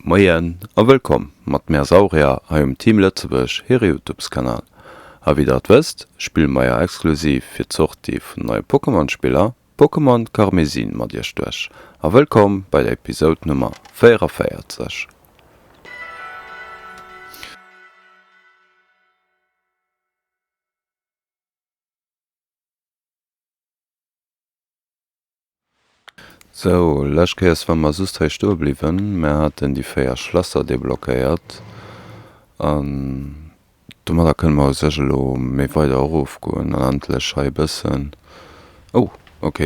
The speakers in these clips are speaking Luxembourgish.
Moien a wëllkomm mat mär Saurier hei um Team Lëtzebuerg hire Youtubes Kanal. A wéi der et wësst, spille mer jo exklusiv fir d'Sortie vun neie Pokémon Spiller Pokémon Karmesin mat iech duerch. A wëllkomm bei der Episode Nummer 44. Sou, lescht Kéiers ware mer just hei stoe bliwwen. Mer haten déi 4 Schlässer deblockéiert an domadder kënne mer u sech elo méi weider erofgoen an endlech hei e bëssen. Oh, ok,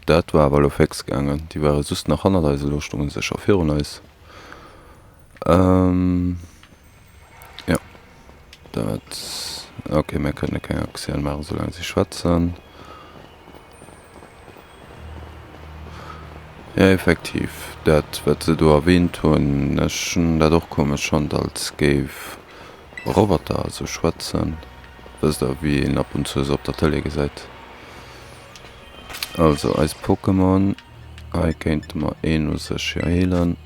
dat war awer elo féx gaangen. Déi ware just nach hannert eis, elo stounge se scho virun eis. Jo, dat, ok, mer kënne keng Aktioun maachen, soulaang si schwätzen. Jo effektiv, dat wat se do erwähnt hunn, ech hunn dat och komesch fonnt, als géif e Roboter esou schwätzen, wësst der wéi een ab und zu esou op der Tëlee gesäit. Also eis Pokémon, hei kéinte mer een u sech jo heelen.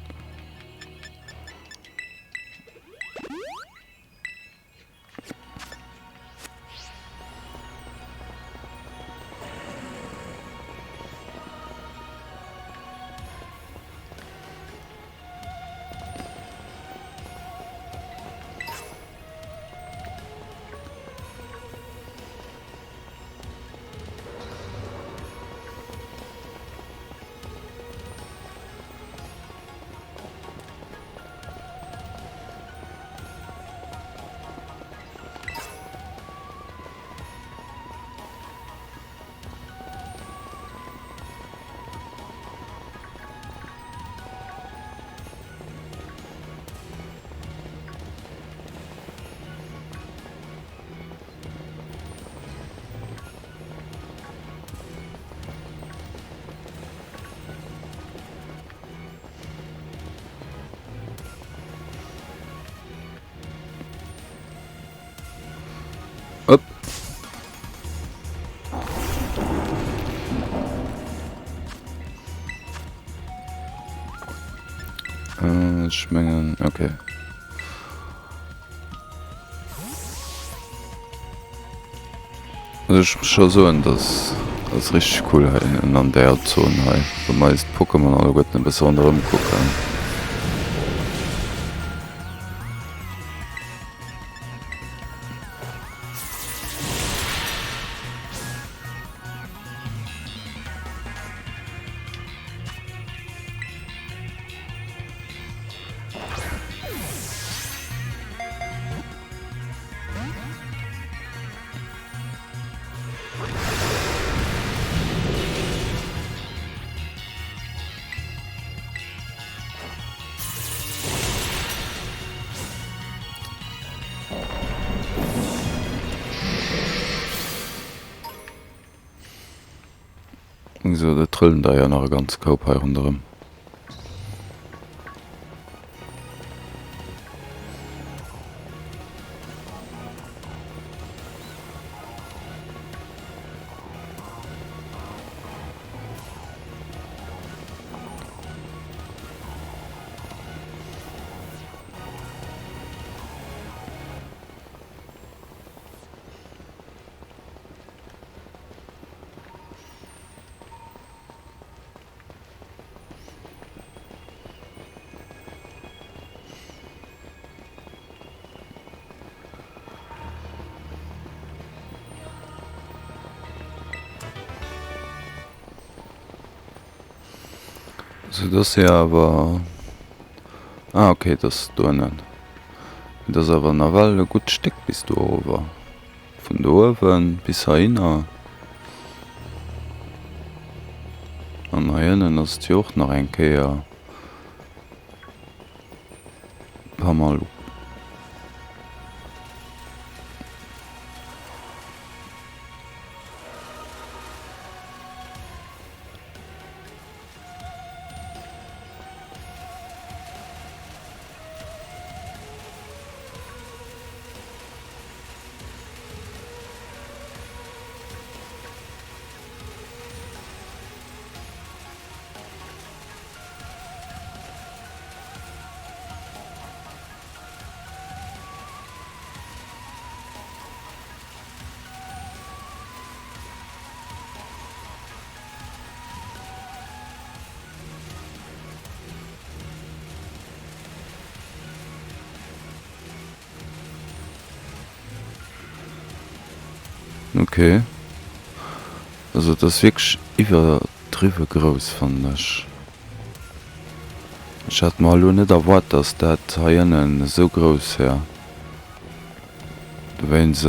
Upp. Äh, ech mengen, okay. Also ech muss scho soen, dass ass richteg cool hei ënnen an där Zon hei, wou mer eis d'Pokémon alleguerten e bësse ronderëm kucken. Sou, dat trëllen der jo nach e ganze Koup hei ronderëm. Sou dass se awer, ah ok, et ass do ënnen, et ass awer nawell e gutt Stéck bis do erower. Vun do uewen bis heihinner. An hei ënnen ass et jo och nach eng Kéier e paar Mol. Ok. Also et ass wierklech iwwerdriwwe grouss, fannen ech. Ech hat mer elo net erwaart, dass dat hei ënnen esou grouss wär. Dowéinst,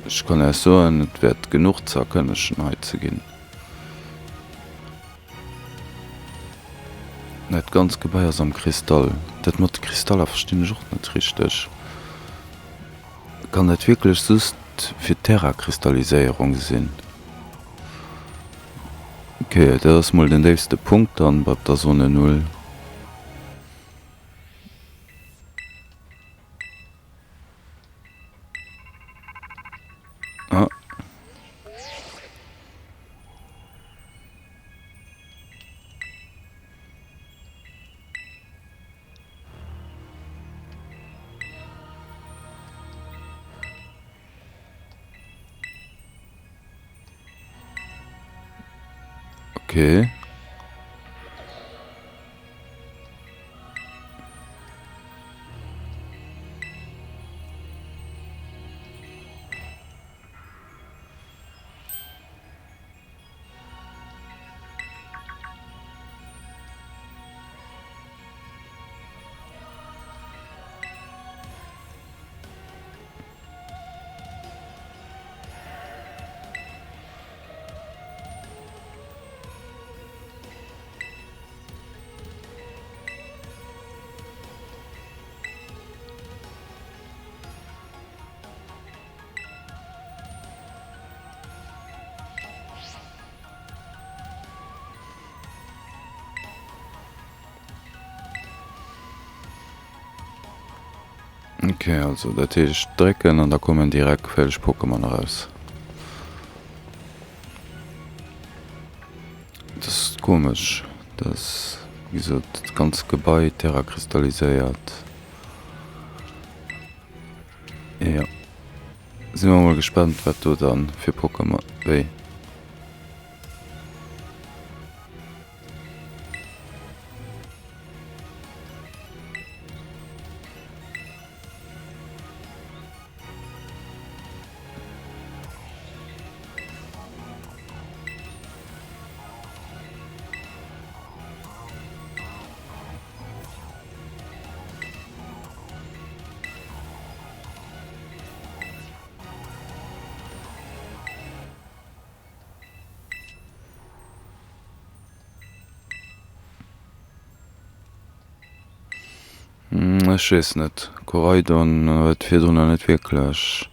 ech kann Iech soen, et wäert genuch ze erkënnegen hei ze ginn. Dat ganz Gebai ass am Kristall. Dat mat de Kristaller verstinn ech och net richteg. Kann dat wierklech just fir d'Terrakristalliséierung sinn? Ok, dat ass mol den déifste Punkt dann bei der Sonne Null. Ah. Okay. Ok, also dat heescht drécken an da kommen direkt geféierlech Pokémon eraus. Dat ass komesch, dass, wéi gesot, dat ganzt Gebai terrakristalliséiert. Jo, si mer mol gespannt, wat do dann fir Pokémon, wéi? Ech weess net. Koraidon huet virdrunner net wierklech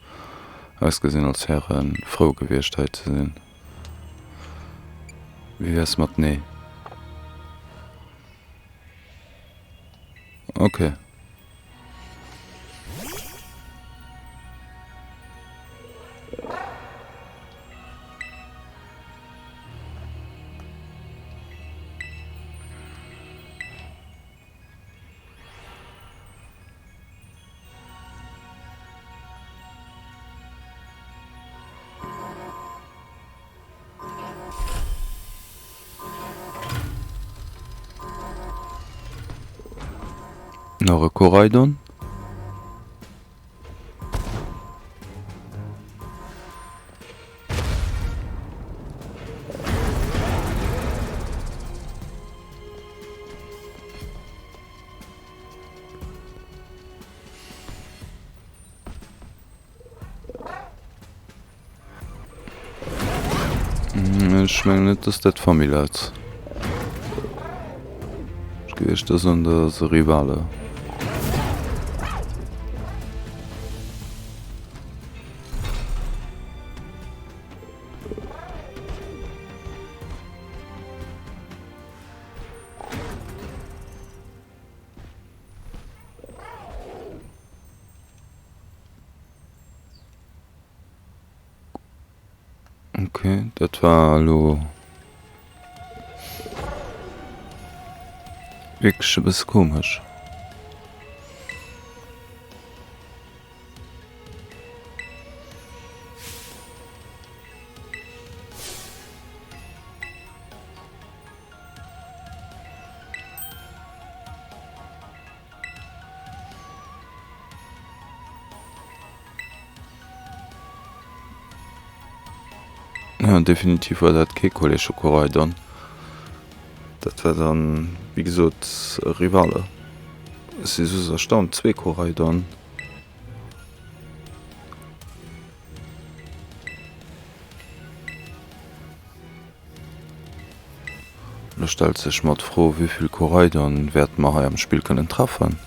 ausgesinn, als wär e frou gewiescht hei ze sinn. Wéi wäers mat nee? Okay. Nach e Koraidon. Ech mengen net, dass dat Famill ass. Ech géif éischter soen, dat ass e Rivale. Okay, dat war elo wierklech e bësse komesch. Definitiv war dat kee Kolleg vu Koraidon. Dat war dann, wéi gesot, e Rivale. Ech si soss erstaunt, zwee Koraidon. Lo stellt sech mer d'Fro, wéivill Koraidon wäerte mer hei am Spill kënnen treffen?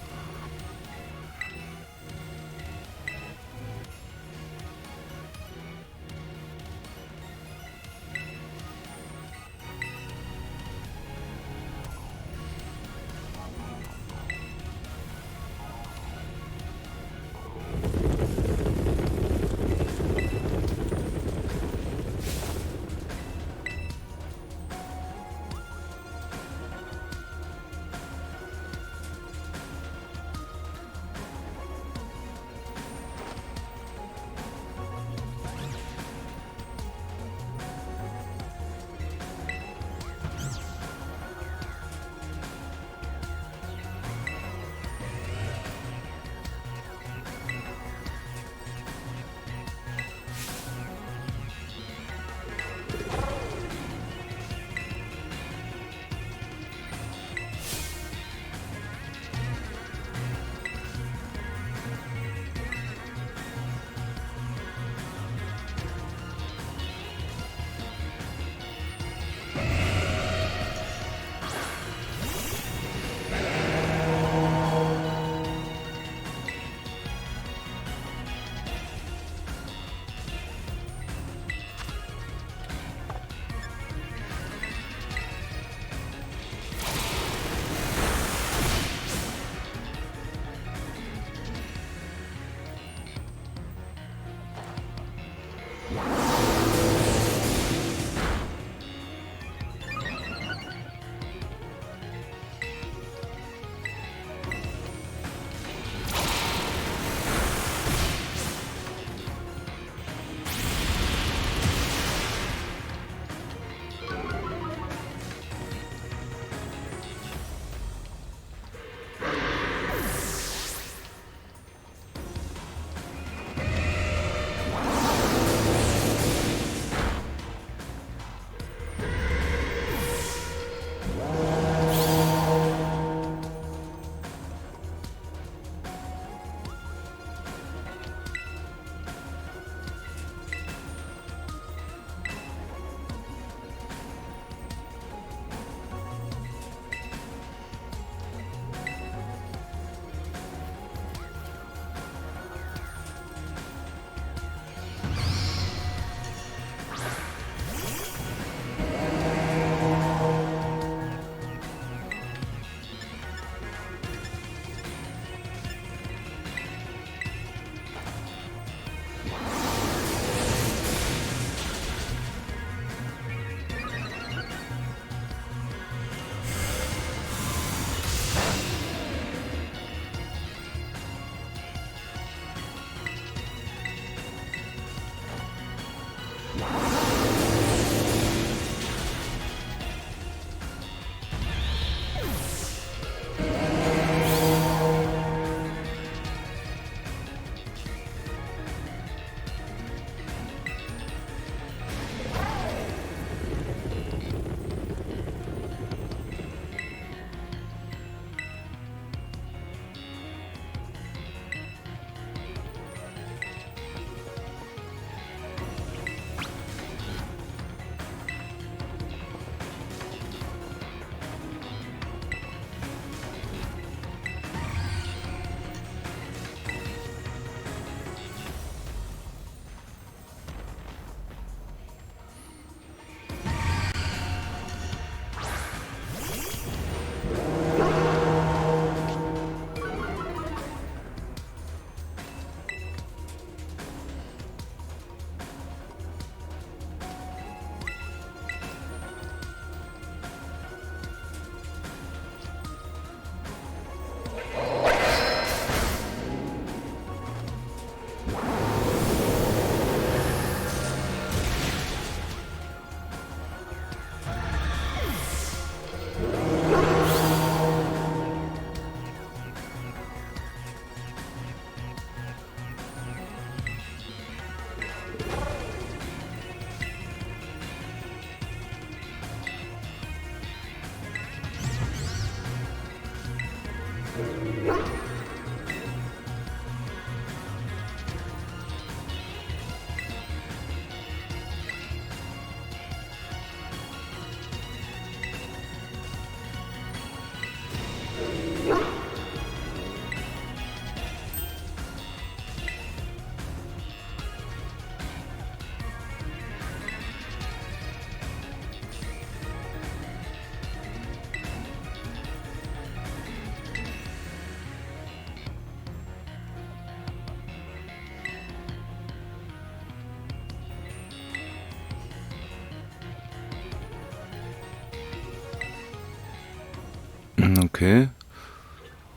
Ok.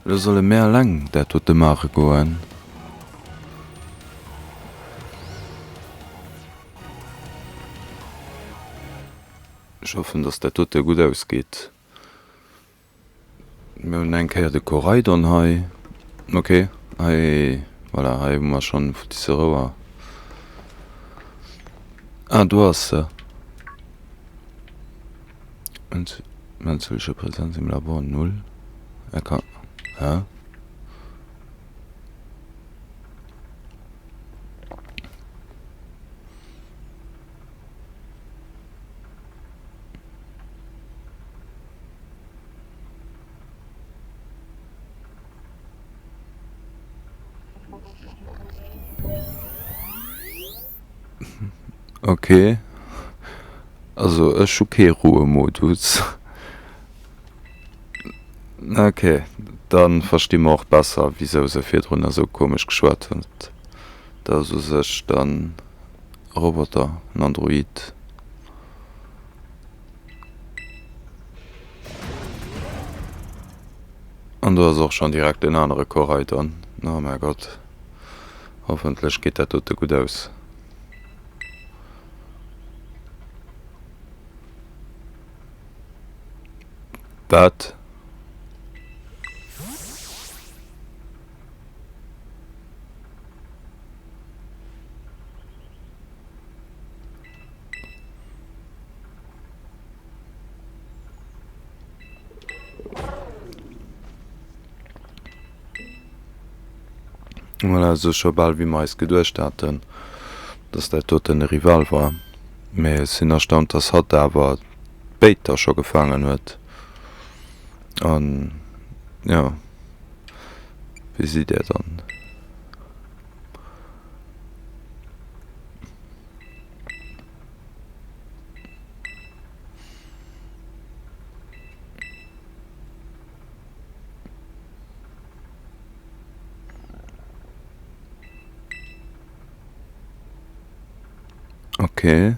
Elo solle mär eleng dat dote maache goen. Ech hoffen, dass dat dote gutt ausgeet. Mir hunn eng Kéier de Koraidon hei. Ok, hei, voilà, hei hu mer schonn futtisse Rouer. Ah, do ass se. Und menschliche Präsenz im Labor null. Er kann. Hä? Ok, also ech hu kee Ruhemodus. Ok, dann versti mer och besser wisou se virdrun esou komesch geschwat huet. Dat ass u sech dann e Roboter, en Android. An do ass och schonn direkt en anere Koraidon. Oh mäi Gott, hoffentlech geet dat dote gutt aus. Wat? Voilà, esou scho bal wéi mer eis geduecht haten, dass dat doten e Rival war. Mee ech sinn erstaunt, dass hatt awer béid da scho gefaangen huet. An jo, wéi sidd Där dann? Okay.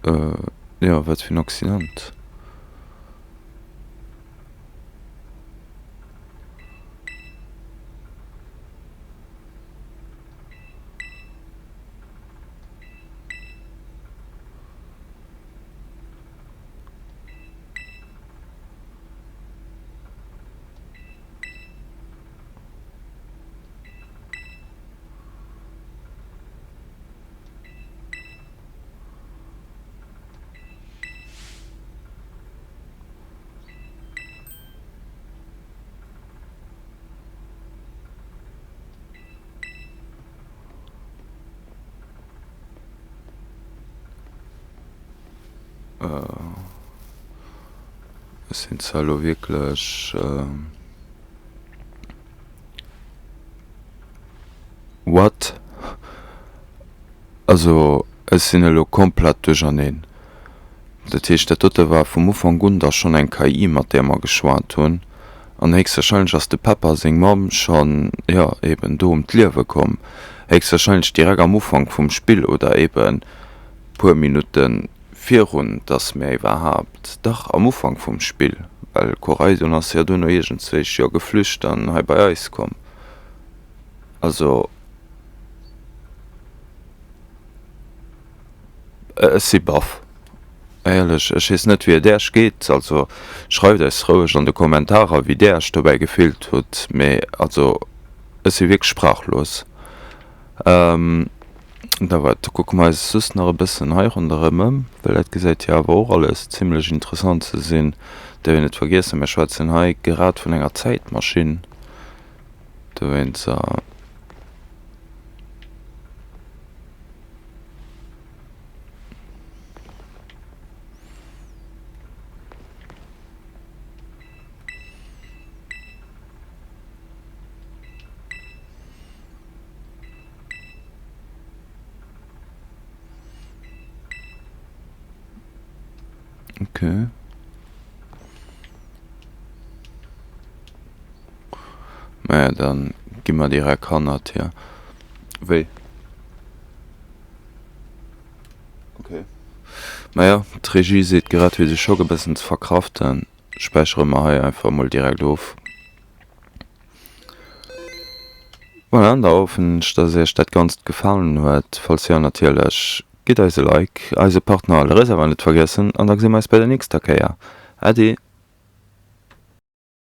Äh, jo, wat fir en Accident. Ech sinn zwar elo wierklech. What? Also ech sinn elo komplett duercherneen. Dat heescht, dat dote war vum Ufank un da schonn eng KI, mat där mer geschwat hunn. An héchstwahrscheinlech ass de Peppa seng Mamm schonn, jo, eben do ëm d'Liewe komm. Héchstwahrscheinlech direkt am Ufank vum Spill oder eben puer Minutte virun dass mir iwwerhaapt, dach am Ufank vum Spill, well Koraidon ass jo duerno iergendzwéich jo geflücht an hei bei eis komm. Also ech si baff, éierlech, ech weess net wéi et Äerch geet, also schreift eis roueg an de Kommentarer wéi Dir Äerch dobäi gefillt hutt, mee also ech si wierklech sprachlos. Da wat, kucke mer eis soss nach e bëssen hei ronderëm ëm, well dat gesäit jo awer och alles zimlech interessant ze sinn. Däerf een net vergiessen, mir schwätzen hei grad vun enger Zäitmaschinn, dowéinster. Okay. Naja, dann gi mer direkt hannert hier. Wéi? Okay. Naja, d'Regie seet grad fir de Schock e bëssen ze verkraften, späichere mer hei einfach mol direkt of. Voilà, an da hoffen ech, dass iech dat Ganzt gefalen huet. Falls jo, natierlech gitt eis e Like, eise Partner Le Réservoir net vergiessen an da gesi mer eis bei der nächster Kéier. Äddi!